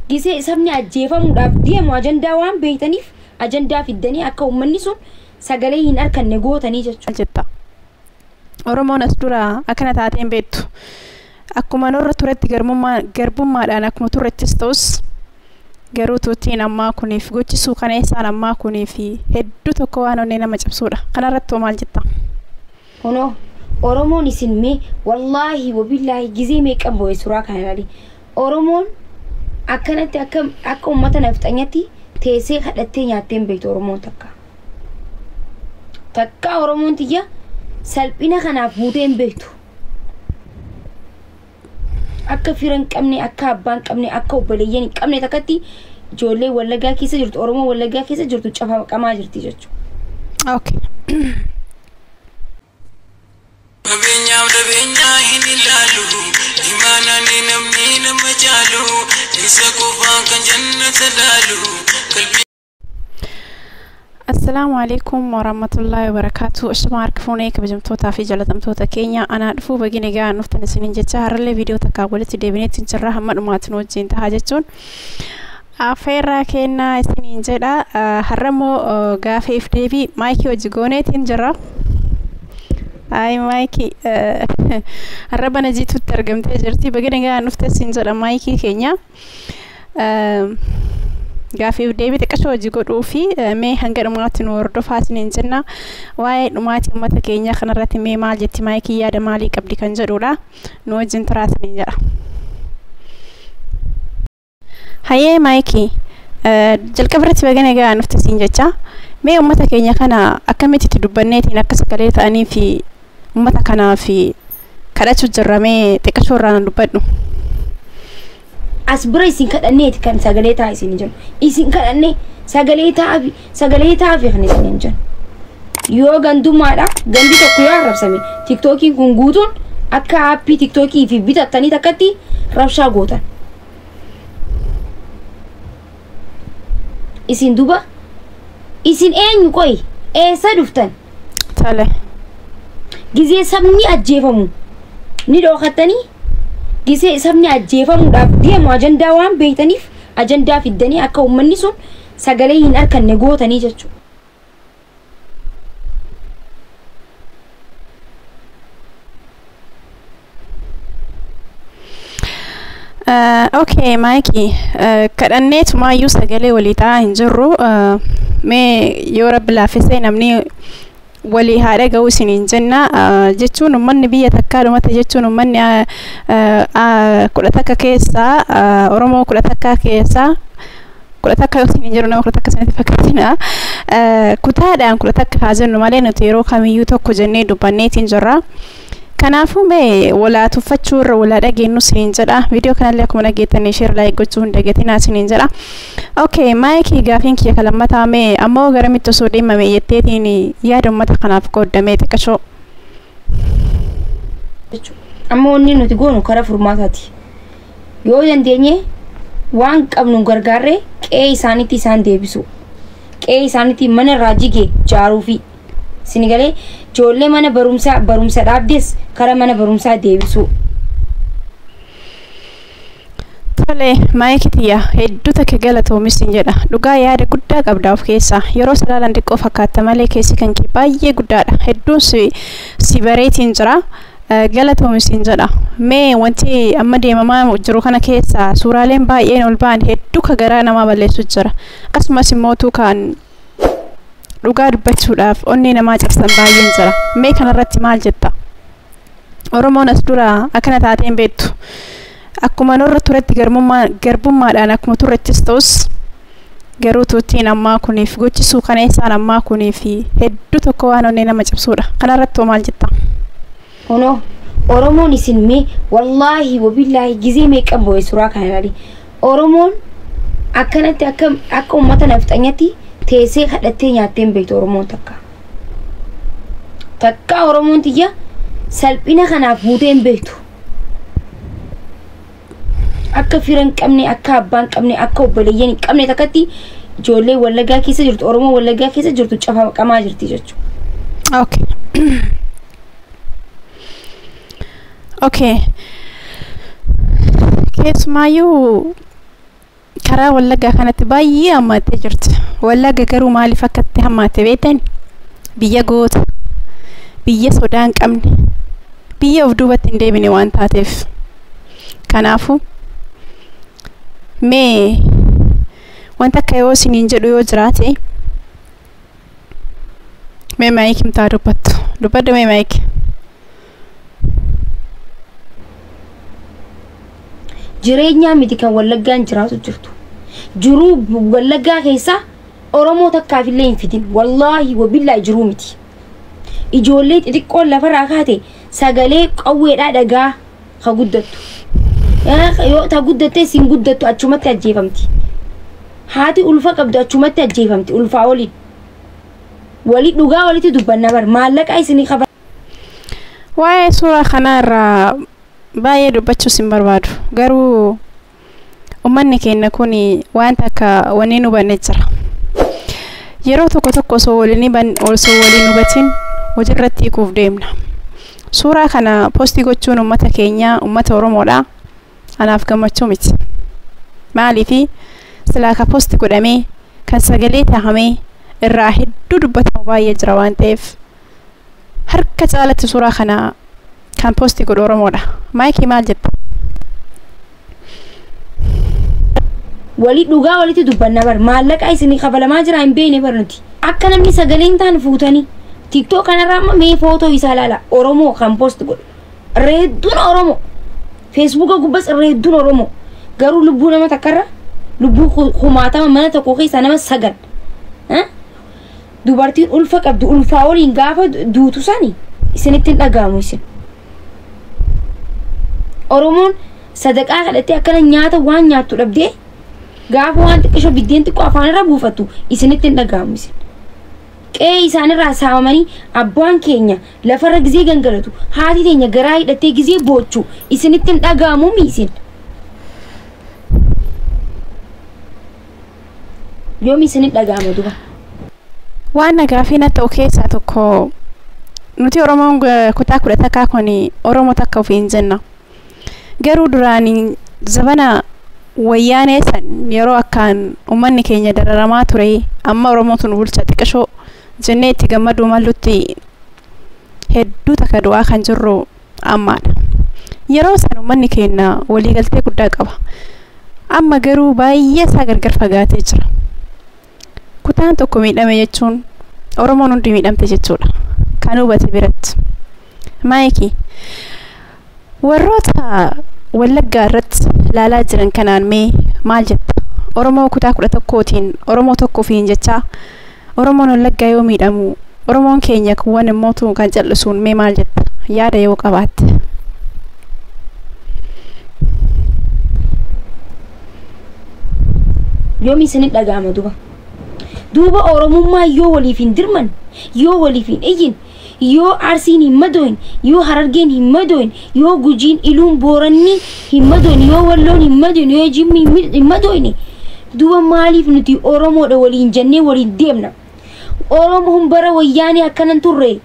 Gisee sabni ajjeefamuudhaaf deemu ajandaa waan beektaniif ajandaa fiddanii akka uummanni sun sagalee hin arganne gootanii jechuudha. Jetta. Oromoon as dura akkana taateen beektu. Akkuma nurra turetti garbummaadhaan akkuma turrettis ta'us garuu tuuttiin ammaa kuniif gochisuu kana isaan ammaa kuniif hedduu tokko waan onnee nama cabsuudha. Kanarratti hoo maal jetta? Kunoo Oromoon isin mee wallaahi wabillaahi gizee meeqan bo'e suuraa kana ilaali. Oromoon akkanatti akka uummata nafxanyatti teessee kadhattee nyaattee hin beektu Oromoon takka. Takka Oromoon tiyya salphina kanaaf buutee hin beektu. Akka fira hin qabne, akka abbaa hin qabne, akka obboleeyyan hin qabne takkatti ijoollee Wallaggaa keessa jirtu, Oromoo Wallaggaa keessa jirtu cafaqamaa jirti jechuudha. Okay. Qabeenyaaf dhabeenyaa hin ilaalu, imaanaan namni nama caalu, isa qofaan kan jannata laalu. Assalaamu alaikum warahmatullahi wabarakatuh. Ashama harka fuunee kabajamtootaa fi jaalatamtoota keenya anaa dhufuu bagina egaa nuftan isiniin jecha har'allee viidiyoo takkaa walitti deebineetti jirra hamma dhumaatiin wajjin tahaa jechuun affeerraa kennaa isiniin jedha. Har'ammoo gaafeef deebii maayikii hojii gooneetiin jirra. Ay maayikii har'a bana jiitutti argamtee jirti. Bagina egaa nuftan isin jedha maayikii keenya. Gaaffiif deebii xiqqashoo hojii godhuu fi mee hanga dhumaatti nu hordofaa isiniin jenna. Waa'ee dhumaatii uummata keenyaa kanarratti mee maal jetti maayikii yaada maalii qabdi kan jedhudha. Nu wajjin turaa isiniin jedha. Hayyee maayikii jalqaba irratti baga nagaa nufti isiin jecha. Mee uummata keenya kana akkamitti itti dubbanneetiin akka sagalee ta'anii fi uummata kanaaf kadhachuu jirra mee xiqqashoo irraa nu dubbadhu. As bira isin kadhanneeti kan sagalee ta'a isin jennu. Isin kadhannee sagalee ta'aafi kan isin jennu. Yoo gandummaadha gandi tokko yoo arrabsame tiktookiin kun guutuun akka aappii tiktookii fi bitattanii takkatti rabshaa gootan. Isin duba isin eenyu qoyi eessa dhuftan? Tole. Gizee sabni ajjeefamu ni dhookattanii gisee sabni ajjeefamuudhaaf deemu ajandaa waan beektaniif ajandaa fiddanii akka uummanni sun sagalee hin arganne gootanii jechuudha. Okay maayikii kadhanneetumaayyuu sagalee walii ta'aa hin jirru. Mee yoo rabbi laaffisee namni walii haa dhaga'u isiniin jenna jechuun uummanni biyya takkaa dhumate jechuun uummanni 11 keessaa Oromoo 11 keessaa 11 isiniin jedhu nama 11 isinitti fakkaatina. Kutaadhaan 11 haa jennu malee nuti yeroo kamiyyuu tokko jennee dubbanneetiin jirra. Kanaafuu mee walaa tuffachuu irra walaa dhageenyu isiniin jedha. Viidiyoo kanallee akkuma dhageettanii sheer laayik gochuu hin dagatinaa isiniin jedha. Okay maayikii gaafiin kiyya kan lammataa mee ammoo garamitti osoo deemame jetteetiin yaada uummata kanaaf qooddamee xiqqashoo. Amma wanni nuti goonu karaa furmaataati. Yoo dandeenye waan qabnu gargaarree qe'ee isaaniitti isaan deebisu. Qe'ee isaaniitti mana irraa jige jaaruufi. Isin galee ijoollee mana barumsa dhaabdes karaa mana barumsaa deebisu. Tole maayikii tiyya hedduu takka galatoomis hin jedha. Dhugaa yaada guddaa qabda of keessaa. Yeroo salaalaan xiqqoo fakkaatta malee keessi kan kee baay'ee guddaadha. Hedduun si bareetiin jira. Galatoomis hin jedha. Mee wanti amma deemamaa jiru kana keessaa suuraaleen baay'een ol ba'an hedduu ka garaa namaa balleessu jira. Akkasumas immoo kan dhugaa dubbachuudhaaf onnee namaa cabsan baay'een jira. Mee kanarratti maal jetta? Oromoon as dura akkana taateen beektu. Akkuma nurra turetti garbummaadhaan akkuma turrettis ta'us garuu tuuttiin ammaa kuniif gochisuu kana isaan ammaa kuniif hedduu tokko waan onnee nama cabsuudha. Kanarratti hoo maal jetta? Kunoo Oromoon isin mee wallaahi wabillaahi gizee meeqan bo'e suuraa kana ilaali. Oromoon akkanatti akka uummata nafxanyatti teessee kadhattee nyaattee hin beektu Oromoon takka. Takka Oromoon tiyya salphina kanaaf buutee hin beektu. Akka fira hin qabne, akka abbaa hin qabne, akka obboleeyyan hin qabne takkatti ijoollee Wallaggaa keessa jirtu, Oromoo Wallaggaa keessa jirtu cafaqamaa jirti jechuudha. Okay. Okay. Keessumaayyuu Karaa Wallaggaa kanatti baay'ee hammaattee jirti. Wallagga garuu maaliif akkatti hammaatte beektan? Biyya goota, biyya sodaa hin qabne, biyya of duubatti hin deebine waan taateef. Kanaafuu mee wanta akka yoo isiniin jedhu yoo jiraate mee maayik himtaa dubbattu. Dubbadhu mee maayik. Jireenyaa miti kan Wallaggaan jiraatu jirtu. Jiruu Wallaggaa keessa Oromoo takkaaf illee hin fidin. Wallaahi wabillaahi jiruu miti. Ijoollee xixiqqoon lafarraa kaate sagalee qawweedhaa dhagaa ka guddattu. Yoo ta guddattee siin guddattu achumatti ajjeefamti. Haati ulfa qabdu achumatti ajjeefamti ulfaa waliin. Walii dhugaa walitti dubbanna bar maallaqa isinii qaba. Waa'ee suuraa kanaa irraa baay'ee dubbachuus hin barbaadu. Garuu uummanni keenya kun wanta akka wanni nu hubanne jira. Yeroo tokko tokko osoo waliin hubatin hojiirratti hiikuuf deemna. Suuraa kana poostii gochuun uummata keenya uummata Oromoodha. Anaaf gammachuu miti. Maaliifi silaa ka poostii godhamee kan sagalee tahamee irraa hedduu dubbatamu baay'ee jira waan ta'eef harka caalatti suuraa kana kan poostii godhu Oromoodha. Maayikii maal jetta? Walii dhugaa walitti dubbanna bar maallaqa isinii kafalamaa jira hin beekne bar nuti. Akka namni sagalee hin taane fuutanii TikTok kanarraa amma mee footoo isaa ilaala Oromoo kan poost godhu. Reedduun Oromoo. Feesbuuka gubbas reedduun Oromoo. Garuu lubbuu nama takkarra lubbuu kumaatama mana tokko keessaa nama 9. Dubartiin ulfa qabdu ulfaa waliin gaafa duutu sani isinitti hin dhaga'amu isin. Oromoon sadaqaa kadhattee akkana nyaata waan nyaattu dhabdee gaafa waan xiqqisho biddeen xiqqoo afaan irra buufattu isinitti hin dhaga'amu isin. Qe'ee isaanirraa saamamanii abbaan keenya lafarra gizee gangalatu haati teenya garaa hidhattee gizee boochu isinitti hin dhaga'amu isin. Yoomi isinitti dhaga'ama duba? Waan nagaa fi na ta'u keessaa tokko nuti Oromoon kutaa 11 kun Oromoo takka ofiin jenna. Garuu duraan zabana wayyaanee san yeroo akkaan uummanni keenya dararamaa ture amma Oromootu nu bulcha xiqqishoo jennee itti gammaduu mallutti hedduu takka du'aa kan jirru ammaadha. Yeroo san uummanni keenya waliigaltee guddaa qaba. Amma garuu baay'ee isaa gargar fagaatee jira. Kutaan tokko miidhame jechuun Oromoon hundi miidhamte jechuudha. Kan hubate biratti. Maayikii warroota Wallaggaa irratti ilaalaa jiran kanaan mee maal jetta? Oromoo kutaa 11tiin Oromoo tokko ofiin jechaa Oromoon Wallaggaa yoo miidhamu Oromoon keenya kuuwwan immoo kan callisuun mee maal jetta? Yaada yoo qabaatte. Yoomi isinitti dhaga'ama duba? Duuba Oromummaa yoo waliif hin dirman, yoo waliif hin iyyin, yoo Arsiin hin madooyin, yoo Harargeen hin madooyin, yoo Gujiin, Iluun, Booranni hin madooyin, yoo Walloon hin madooyin, yoo Jimmi hin madooyin, duuba maaliif nuti Oromoodha waliin jennee waliin deemna? Oromoon bara wayyaanii akkanan turre.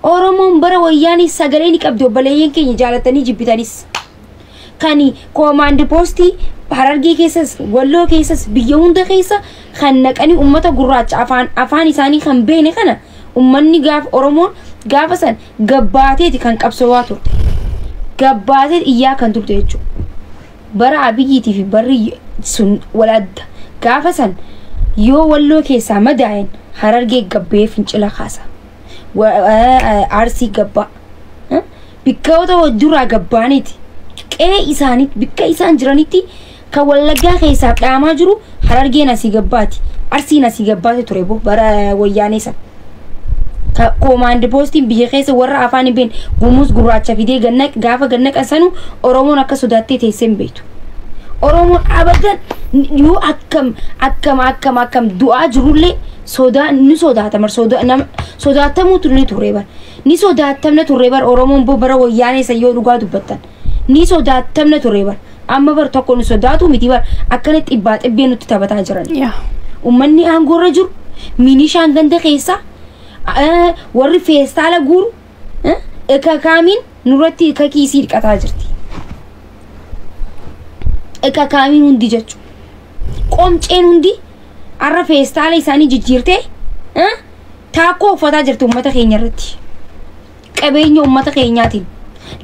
Oromoon bara wayyaanii sagalee ni qabdi obboleeyyan keenya jaalatanii jibbitanis. Kan koomaandi poostii Harargee keessas, Walloo keessas, biyya hunda keessa kan naqanii uummata gurraacha afaan isaanii kan beene kana uummanni gaafa Oromoon gaafa san gabbaateeti kan qabsowaa turte. Gabbaateeti iyyaa kan turte jechuudha. Bara Abiyyiitii fi barri sun waladda. Gaafa san yoo Walloo keessaa madaa'en Harargee gabbee fincila kaasa. Arsii gabbaa. Bikkoota duraa gabbaaniiti. Qe'ee isaaniitti bikka isaan jiranitti kan Wallaggaa keessaaf dhaamaa jiru Harargeen asii gabbaati. Arsiin asii gabbaati ture bara wayyaanee sana. Koomaandi poostiin biyya keessa warra afaan hin beekne gumuus gurraacha fidee gaafa ganna qasanu Oromoon akka sodaattee teessee hin beektu. Oromoon abadan yoo akkam akkam akkam akkam du'aa jirullee sodaa ni sodaatama sodaatamuutu ni turre bar. Ni sodaatamna turre bar Oromoon bara wayyaanee san yoo dhugaa dubbattan. Ni sodaatamna turre bar. Amma bar tokko nu sodaatu miti bar akkana xibbaa xibbee nutti taphataa jiran. Uummanni aangoorra jiru minishaan ganda keessa warri feestaala guuru ikakaamiin nurratti ikakiisii dhiqataa jirti. Ikakaamiin hundi jechuudha. Qomceen hundi arra feestaala isaanii jijjiirtee taakkoo uffataa jirti uummata keenya irratti. Qabeenya uummata keenyaatiin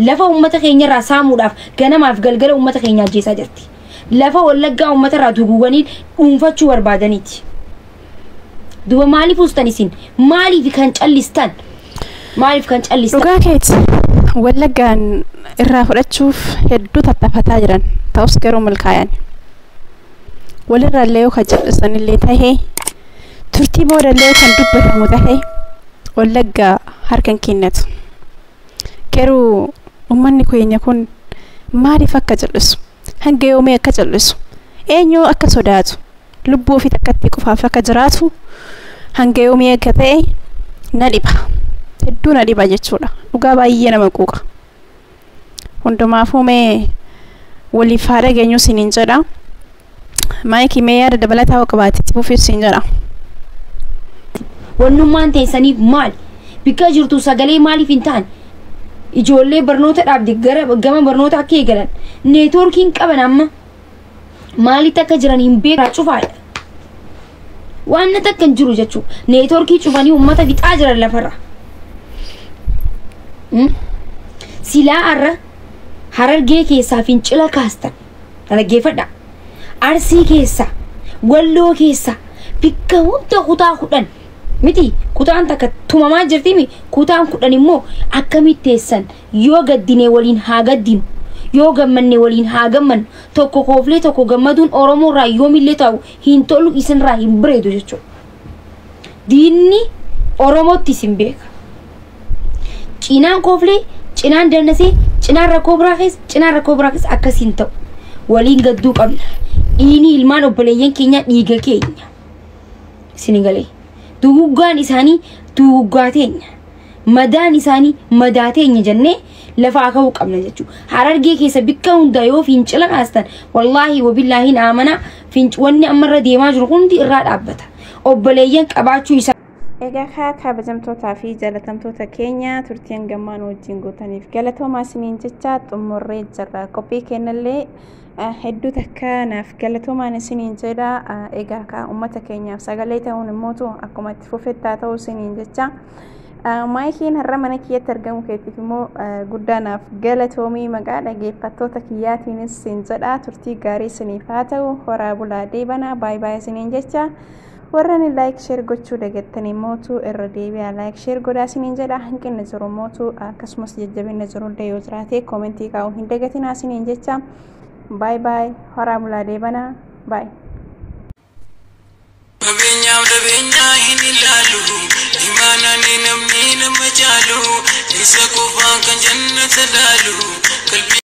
lafa uummata keenya irraa saamuudhaaf ganamaaf galgala uummata keenya ajjeesaa jirti. Lafa Wallaggaa uummata irraa duguuganii dhuunfachuu barbaadaniiti. Duba maaliif ustan isin? Maaliif kan callistan? Maaliif kan callistan? Dhugaa keeti Wallaggaan irraa fudhachuuf hedduu tattaafataa jiran ta'us garuu milkaa'an. Walirraallee yoo kan callisanillee tahee turtii boodallee kan dubbatamu tahee Wallaggaa harka hin kennatu. Garuu uummanni keenya kun maaliif akka callisu? Hanga yoomii akka callisu? Eenyu akka sodaatu? Lubbuu ofii takkatti qofaaf akka jiraatu hanga yoomii akka ta'e na dhiba. Hedduu na dhiba jechuudha. Dhugaa baay'ee nama quuqa. Hundumaafuu mee waliif haa dhageenyu isiniin jedha. Maayikii mee yaada dabalataa hoo qabaate itti fufiif siin jedha. Wannummaan teessaniif maali? Bikka jirtu sagalee maaliif hin taane? Ijoollee barnoota dhaabde gara gama barnoota akka eegalan neetwoorkiin qaban amma maalitti akka jiran hin beekaa cufaadha. Waan takka hin jiru jechuudha. Neetwoorkii cufanii uummata fixaa jiran lafarra. Silaa har'a Harargee keessaa fincila kaastan. Dhaggeeffadha. Arsii keessaa, Walloo keessaa, bikka hunda kutaa 10 miti kutaan takka tumamaa jirti kutaan 10 immoo akkamitti teessan yoo gaddine waliin haa gaddinu yoo gammanne waliin haa gammannu tokko kooflee tokko gammaduun Oromoo irraa yoomillee ta'u hin tolu isinirraa hin bareedu jechuudha. Diinni Oromootti isin beeka. Cinaan kooflee, cinaan dannasee, cinaan rakkoo biraa keessa, cinaan rakkoo biraa keessa akkasiin ta'u. Waliin gadduu qabna. Dhiigni ilmaan obboleeyyan keenya dhiiga keenya. Isin galee. Duguggaan isaanii duguggaa teenya. Madaan isaanii madaa teenya jennee lafaa ka'uu qabna jechuudha. Harargee keessa bikka hunda yoo fincila kaastan wallaahi wabillaahi amanaa wanni ammarra deemaa jiru hundi irraa dhaabbata. Obboleeyyan qabaachuu isaa. Egaa kabajamtootaa fi jaalatamtoota keenya turtiin gammaan wajjin gootaniif galatoomaa isiniin jecha xumurree jirra. Qophii kennallee hedduu takka naaf galatoomaan isiniin jedha. Egaa uummata keenyaaf sagalee ta'uun immoo akkuma itti fufettaa ta'uu isiniin jecha. Maayikiin har'a mana kiyyatti argamu keetiif immoo guddaa naaf galatoomii maqaa dhaggeeffattoota kiyyaatiinis siin jedha. Turtii gaarii isiniif haa ta'u. Horaa bulaa deebanaa baay'ee baay'ee isiniin jecha. Warreen like share gochuu dagattanii mootu irra deebi'aa like share godhaa isiniin jedha. Hanqinni jiru mootu akkasumas jajjabinni jiru illee yoo jiraate koomentii kaa'uu hin dagatinaa isiniin jecha. Baay baay horaa bulaa deebanaa baay. Qabeenyaaf dhabeenyaa hin ilaalu imaanaan namni nama caalu isa qofaan kan jannata laalu.